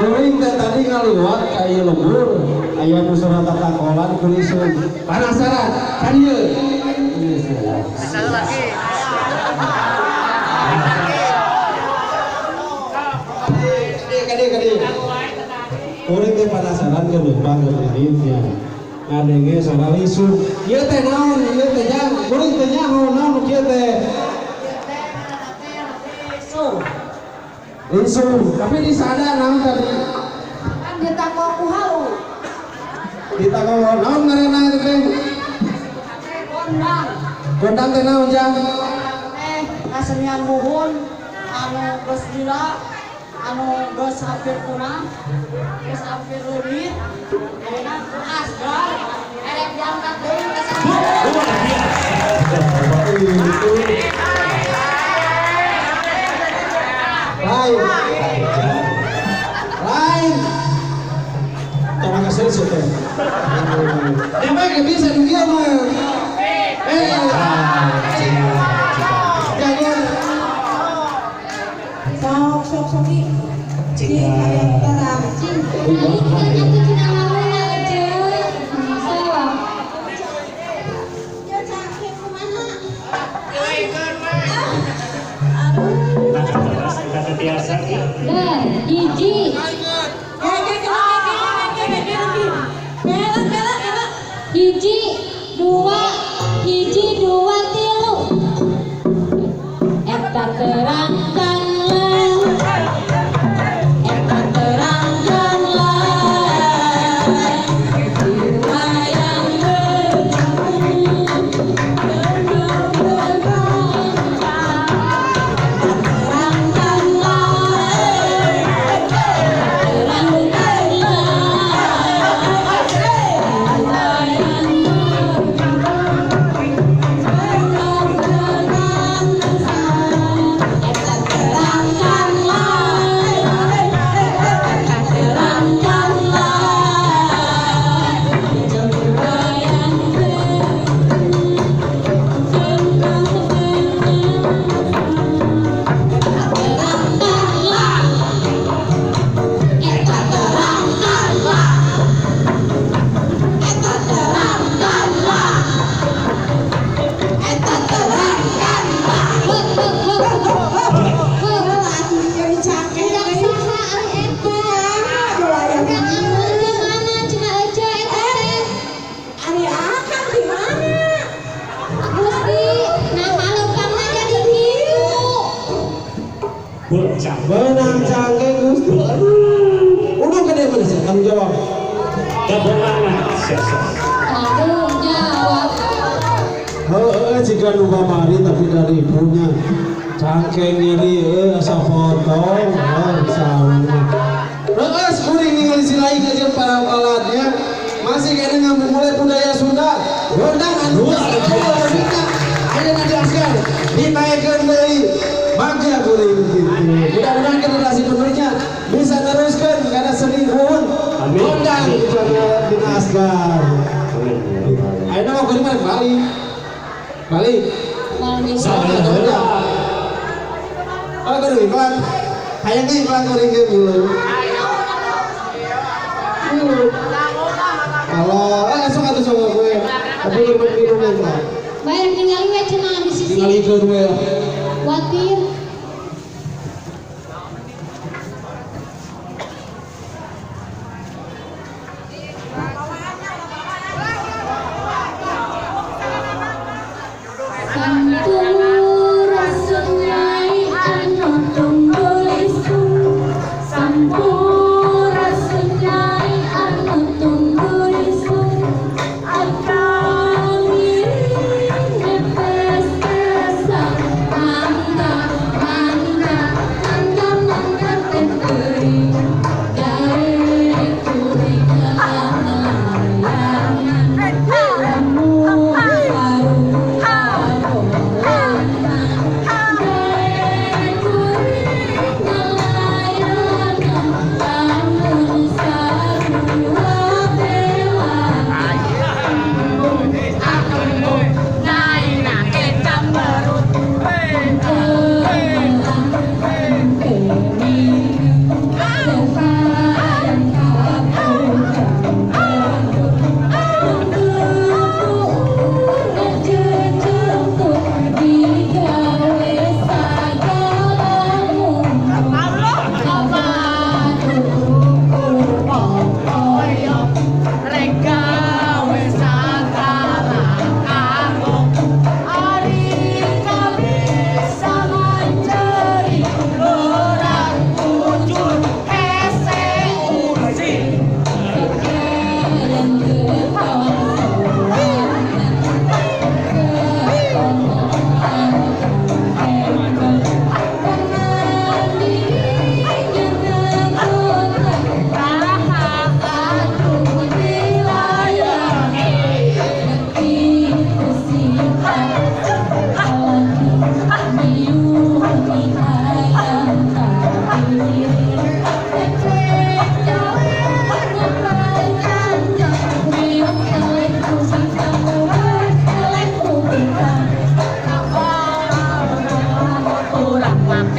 Kuring teh tadi ngaliwat ka ieu lembur, aya nu surat tatakolan ku lisung. Penasaran? Kan ieu. Satu lagi. Kade kade. Kuring teh penasaran ke leumpang ke dinya. Ngadenge suara lisung. Ieu teh naon? Ieu teh jang. Kuring teh nyaho naon nu kieu teh? Lisung. Tapi di sana naon tadi? Kan ditakok ku halu. Ditakok naon ngaranna teh? Kondang. Kondang teh naon jang? Teh kasenian buhun anu geus gila, anu geus hampir punah, geus hampir leungit, ayeuna ku Asgar erek diangkat deui ka sana. Luar biasa. Itu. Lain. Lain. Tolong kasih sih teh. Emang bisa di dia mah. Eh. Jangan. Sok sok sok i. Cing hayang terang. Cing, nalikeun atuh cenah ngawena ece. Sok. Ya cangkeng kumaha? Nah, terus kita biasa ki. Dah, hiji. Hiji, dua, hiji, dua, tilu. Eta terangkanlah, eta terangkanlah, jiwa yang berjauh, penuh bergoncang. Terangkanlah, terangkanlah, jiwa yang Jadi saha ari eta? Urang anu di mana cenah ece eta teh? Ari akang di mana? Gusti, nah leumpangna jadi kitu. Bocah. Benang cangkeng Gusti. Aduh. Udah gede mana sih? Tanggung jawab. Gabungan. Tanggung jawab. Heeh, jika nu kamari tapi dari punya cangkeng nyeri heuh asa potong heuh sauna. Heeh, kuring ningali si lain aja para palatnya masih kena ngamumule budaya Sunda. Gondang anu Luar biasa. Ayeuna di Asgar dinaikeun deui. Bagja kuring gitu. Mudah-mudahan generasi penerusnya bisa neruskeun karena seni ruhun. Amin. Gondang gitu dina Asgar. Amin. Ayeuna mah kuring mah balik. Balik. Salah. Oh, kudu iklan. Hayang ge iklan kuring ge milu. Milu. Kalau langsung atuh sama gue. Tapi lu milu iklan. Bayar ningali we cenah di sisi. Tingalikeun we. Watir. Sampurasun nyai anu tunggul isu. Sampurasun nyai anu tunggul isu. Akang ngiring ngepes-pesan mangga.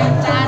Kencan.